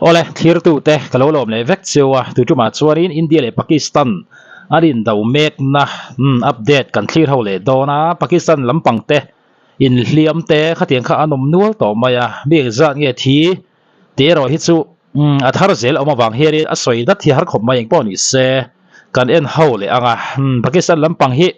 Awle, thlirtute ka lo lawm leh vek cheu a, tu tumah chuanin India leh Pakistan an indo mekna update kan thlir ho leh dawn a, Pakistan lampang te inhliam te khatiang kha an awm nual tawh mai a, mi engzat nge thi tih erawh hi chu a thar zel awm avang hianin a sawi dat hi har khawp mai engpawh ni se kan en ho leh ang a, Pakistan lampang hi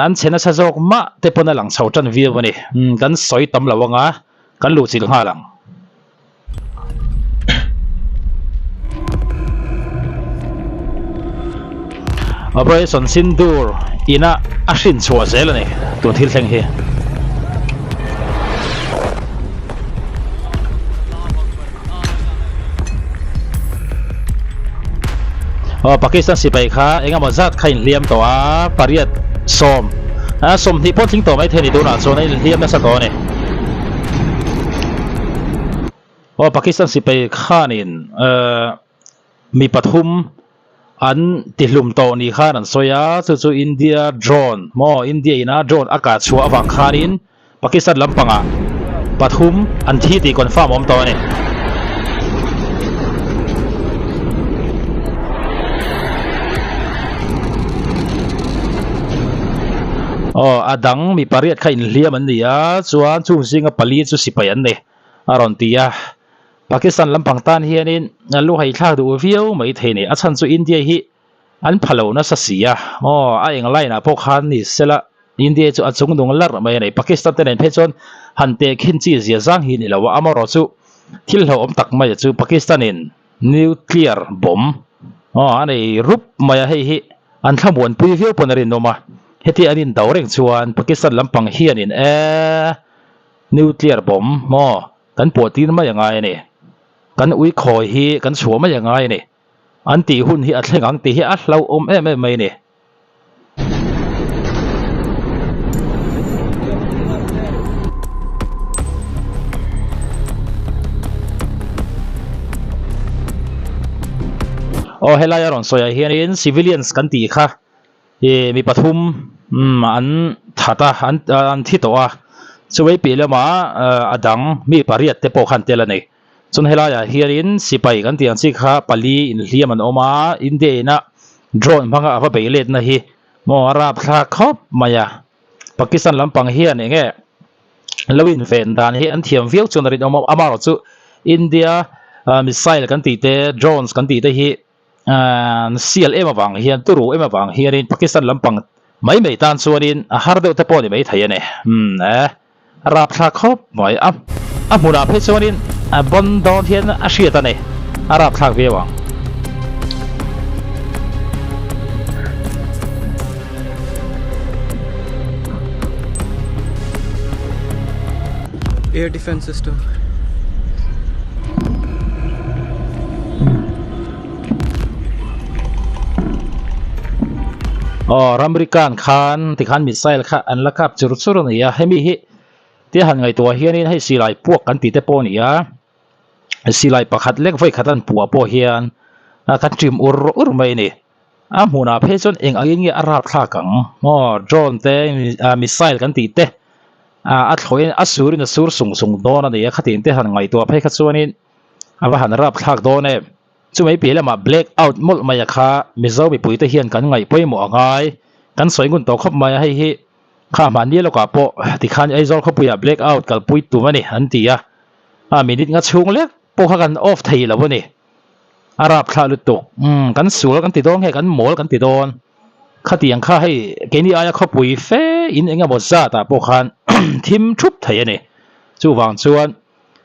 an chhe nasa zawk mah te pawn a lang chho tan viau a ni, kan sawi tam lo ang a. Kan luh chilh nghal ang. Operation Sindoor ina a hrin chhuah zel a ni tun thil thleng hi. Aw Pakistan sipai kha engemaw zat kha inhliam tawh a pariat sawm a sawmhnih pawh tling tawh mai thei a ni tunah chuan a inhliam nasa tawh a ni. Aw Pakistan sipai khanin eh mi pathum an tihlum tawh ni khan an sawi a chu chu India drone maw India ina drone a kah chhuah avang khanin Pakistan lampangah pathum an thi tih confirm awm tawh a ni. Aw a dang mi pariat kha inhliam an ni a chuan chung zinga pali chu sipai an ni a rawn ti a. Pakistan lampang tan hianin lu haithlak duh viau mai thei a ni. A chhan chu India hi an pha lo nasa si a aw a eng line ah pawh khan ni sela India chu a chung nung larh mai a ni. Pakistan te nen phei chuan han teh khin chi zia zang hi ni lo a amaherawhchu thil hlauhawm tak mai chu Pakistan in Nuclear bomb aw a nei rup mai a hei hi an thlamuan pui viau pawn a rinawm a heti an in do reng chuan Pakistan lampang hianin e nuclear bomb maw kan puah tir mai a ngai a ni kan ui khawi hi kan chhuah mai a ngai a ni an tih hun hi a thleng ang tih hi a hlauhawm em em mai a ni. Aw helai a rawn sawi ah hianin civilians kan tih kha ih mi pathum umm an that a an an thi tawh a chuvei piah lamah a dang mi pariat te pawh kha an tel a ni chuan helai ah hianin sipai kan tih ang chi kha pali inhliam an awm a India ina drone hmanga a va bei letna hi maw a rapthlak khawp mai a Pakistan lampang hian eng nge lo inven dan hi an thiam viau chuan a rinawm a amaherawh chu India missile kan tih te drones kan tih te hi an sial em avang hian turu em avang hianin Pakistan lampang mai mai tan chuanin a har deuh te pawh a ni maithei a ni umm e a rapthlak khawp mai a a hmunah phei chuanin a bawn dawn hian a hriat a ni a rapthlak viau ang. Air defense system. Aw Ramrikan khan tikhan missile kha an la kap chur chur a ni a hemi hi tia han ngaihtuah hianin hei silai puak kan tih te pawh a ni a silai pakhat lek vawi khat an puah pawh hian a kan ṭim ur ur mai a ni a hmunah phei chuan eng angin nge a rapthlak ang maw drone te missile kan tih te a thlawhin a surin a sur sung sung dawn a ni a khatiang te han ngaihtuah phei kha chuanin a va han rapthlak dawn em. Chumai piah lamah black out mawlh mai a kha Mizo mipui te hian kan ngaih pawimawh a ngai. Kan sawi ngun tawh khawp mai a hei hi kha mahni lawkah pawh tikhan Aizawl khawpuiah black out kalpui tum a ni an ti a, a minute nga chhung lek pawh kha kan off thei lo a ni. A rapthlah lutuk. Umm kan sual kan ti dawn nge kan mawl kan ti dawn. Khatiang kha hei keini aia khawpui fe in eng emaw zatah pawh khan thim thup thei a ni. Chuvang chuan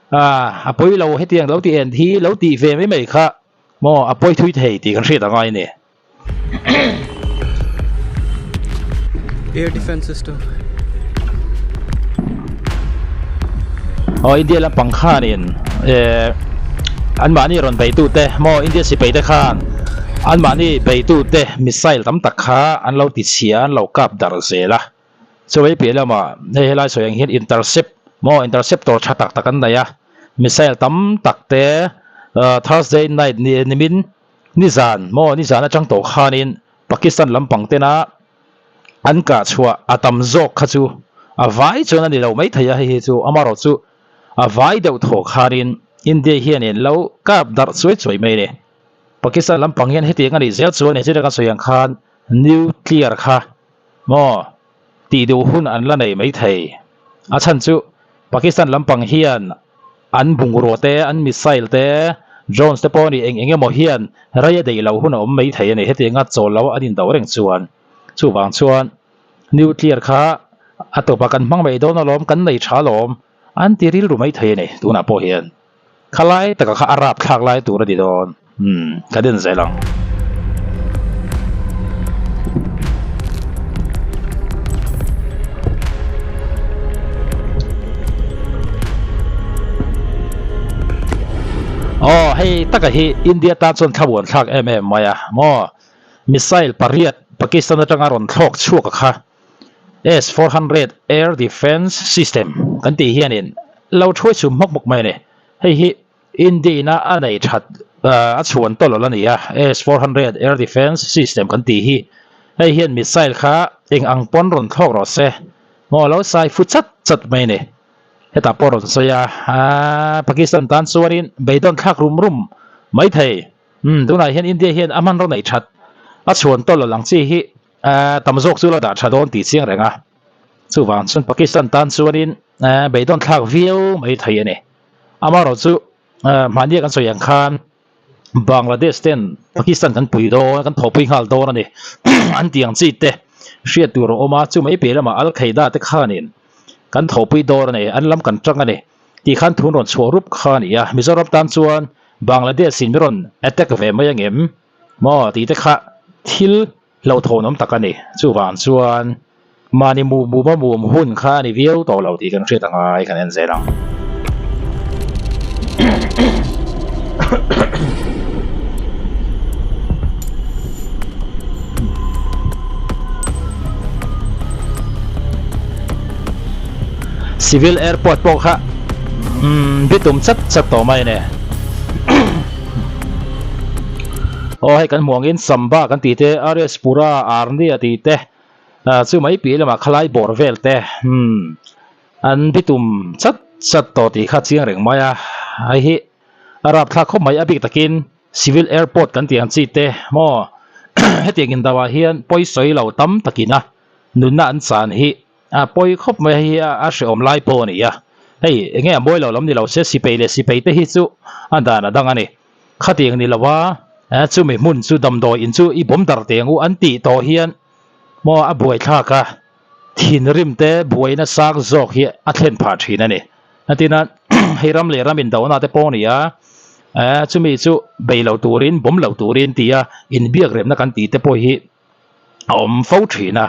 A pawi lo hetiang lo tih en hi lo tih ve mai mai kha maw a pawi thui thei tih kan hriat a ngai a ni. Air defense system. Aw India lampang khanin eh anmahni rawn beitute maw India sipaite khan anmahni beitute missile tam tak kha an lo ti chhia an lo kap darh zel a. Chawei piah lamah hei helai sawi ang hian intercept maw interceptor tha tak tak an nei a missile tam tak te Thursday night ni nimin nizan maw nizan atang tawh khanin Pakistan lampang tena an kah chhuah a tam zawk kha chu a vai chuan a ni lo maithei a hei hi chu amaherawhchu a vai deuh thaw khanin. India hianin lo kap darh chuai chuai mai a ni. Pakistan lampang hian hetiang a nih zel chuan hechina kan sawi ang khan nuclear kha maw tih duh hun an la nei mai thei. A chhan chu Pakistan lampang hian an bungrua te, an missile te, drones te pawh a ni eng eng emaw hian rei a deih loh hun a awm mai thei a ni. Hetianga chawl lo an indo reng chuan chuvang chuan nuclear kha a tawpah kan hmang mai dawn alawm, kan nei tha alawm an ti rilru mai thei a ni tunah pawh hian. Khalai taka kha a rap thlak lai tur a ni dawn. Umm ka den zel ang. Aw hei taka hi India tan chuan thlamuan thlak em em mai a maw missile pariat Pakistan atanga rawn thlawk chhuak a kha S-400 air defence system kan tih hianin lo thuai chhum hmawk hmawk mai a ni. Hei hi India-in a a nei that a chhuan tawlh a ni a, S-400 air defence system kan tih hi hei hian missile kha eng ang pawn rawn thlawk rawh se maw a lo sai fu chat chat mai a ni. Hetah pawh rawn sawi a, Pakistan tan chuanin beidawn thlak rum rum mai thei. Umm tunah hian India hian a hmanraw neih that a chhuan tawlh ang chi hi tam zawk chu la dah tha dawn tih chiang reng a, chuvang chuan Pakistan tan chuanin beidawn thlak viau mai thei a ni. Amaherawh chu mahnia kan sawi ang khan Bangladesh ten Pakistan kan pui dawn kan thawhpui nghal dawn a ni an tih ang chi te hriat tur a awm a, chu mai piah lamah Al Qaeda te khanin kan thawhpui dawn a ni, an lam kan tang a ni tih khan thun rawn chhuah rup kha a ni a, Mizoram tan chuan Bangladesh in min rawn attack ve mai angem maw tih te kha thil hlauhthawn awm tak a ni. Chuvang chuan mahni mum mum a mum hun kha a ni viau tawh lo tih kan hriat a ngai kan en zel ang. Civil airport pawh kha umm bitum chat chat tawh mai a ni. Aw hei kan hmuh angin Samba kan tih te RS Pura Arnia tih te ah chu mai piah lamah khalai bawr vel te umm an bitum chat chat tawh tih kha chiang reng mai a hei hi a rapthlak khawp mai a bik takin Civil airport kan tih ang chi te maw hetiang indauah hian pawi sawi lo tam takin a nunna an chan hi A pawi khawp mai hi a hrehawm lai pawh a ni a, hei enge a mawi lo lam ni lo se sipei leh sipei te hi chu a dan a dang a ni. Khatiang ni lo a, chumi hmun chu damdawi in chu i bawm dar teh ang u an tih tawh hian maw a buai thlak a, thinrim te buaina sang zawk hi a thlen phah thin a ni. Natina hei ram leh ram indona te pawh a ni a, chumi chu bei lo turin bawm lo turin tia inbiak remna kan tih te pawh hi a awm fo thin a,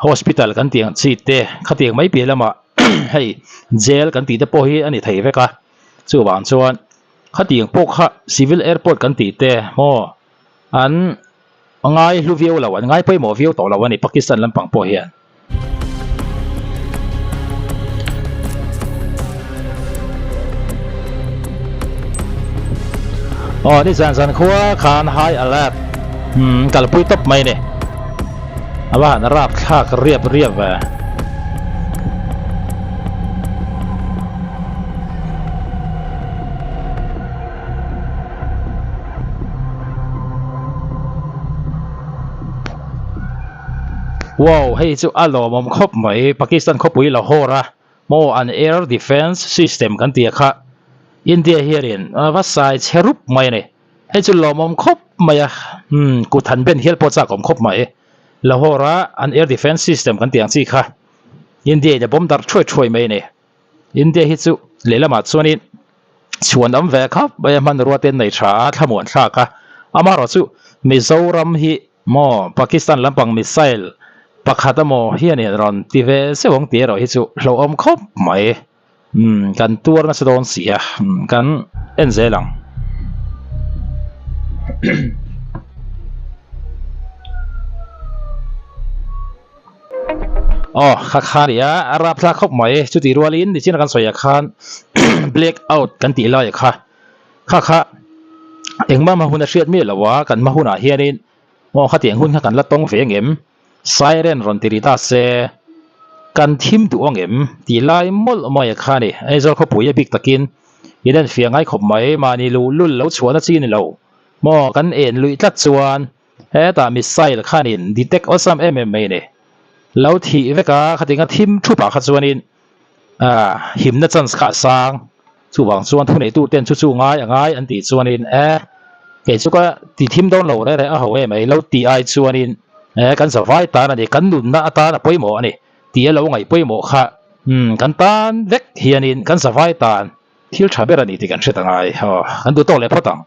hospital kan tih ang chi te khatiang mai piah lamah hei jail kan tih te pawh hi a ni thei vek a, chuvang chuan khatiang pawh kha civil airport kan tih te maw an ngai hlu viau lo an ngai pawimawh viau tawh lo a ni Pakistan lampang pawh hian. Aw ni zan zan khua khan high alert umm kalpui tawp mai ni a va han rap thlak riap riap ve. Wow hei chu a lawmawm khawp mai Pakistan khawpui Lahore a maw an air defence system kan tih kha India hianin va sai chhe rup mai a ni hei chu lawmawm khawp mai a umm kut han ben hial pawh chak awm khawp mai Lahore a an air defence system kan tih ang chi kha India in a bawm darh thuai thuai mai a ni India hi chu lehlamah chuanin chhuan awm ve khawp mai a hmanrua te an nei tha a thlamuan thlak a amaherawh chu Mizoram hi Maw Pakistan lampang missile pakhat emaw hianin rawn ti ve zeuh ang tih erawh hi chu hlauhawm khawp mai. Umm kan tuar nasa dawn si a, kan en zel ang. Aw kha kha a ni a, a rapthlak khawp mai. Chutih rualin nichina kan sawi ah khan black out kan tih lai kha. Kha kha engmah hma hun a hriat miah lo a, kan hma hunah hianin aw khatiang hun kha kan la tawng ve angem? Siren rawn ti ri ta se, kan thim duh angem? tih lai mawlh mai a kha a ni. Aizawl khawpui a bik takin In enfiah ngai khawp mai, mahni luhlul lo chhuahna chi ni lo maw kan en luih tlat chuan hetah missile khanin detect awlsam em em mai a ni. Lo thih vek a, khatinga thim thupah kha chuanin ah himna chance kha a sang. Chuvang chuan thuneitu ten chu chu ngai a ngai an tih chuanin e kei chu ka ti thim dawn lo reh reh a ho em ai lo tih ai chuanin e kan zavai tan a ni, kan nunna atan a pawimawh a ni tih a lo ngaih pawimawh kha umm kan tan vek hianin kan zavai tan thil tha ber a ni tih kan hre ta ngai aw kan duh tawk leh phawt ang.